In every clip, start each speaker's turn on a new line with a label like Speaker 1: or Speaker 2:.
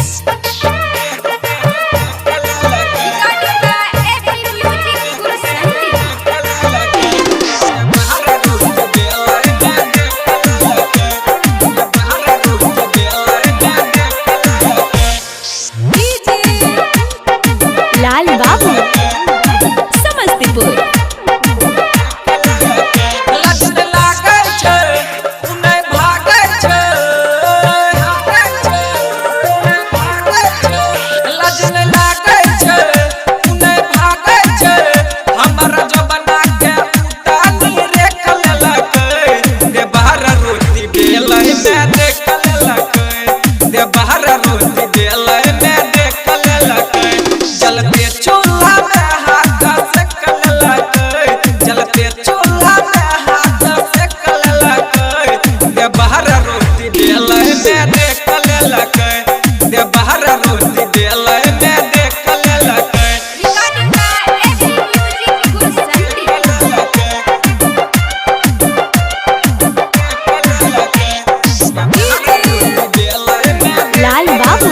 Speaker 1: Recording by AP Music Gursanti.
Speaker 2: Lal Babu Samastipur.
Speaker 3: लत लागै छै उ नै भागै छै, लजन लागै छै उ नै भागै छै। हमर जबना के उतानी रेख लेलकै, दे बाहर रोटी बेलै में देख लेलकै, दे बाहर रोटी बेलै में देख लेलकै। जलते चूल्हा में हाथ सेक लेलकै, जलते चूल्हा में हाथ सेक लेलकै, दे बाहर रोटी बेलै में देख लेलकै, दे बाहर रोटी बेलै में देख लेलकै।
Speaker 1: Recording by AP Music Gursanti.
Speaker 2: Lal Babu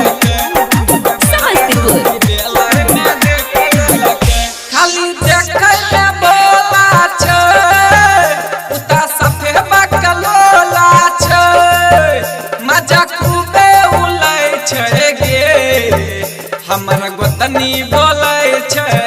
Speaker 2: Samastipur.
Speaker 3: खाली देखै मे भोला छै, उता सफे बकलोला छै, मजा खूबे उलै छै गे, हमर गोतनी बोलै छै।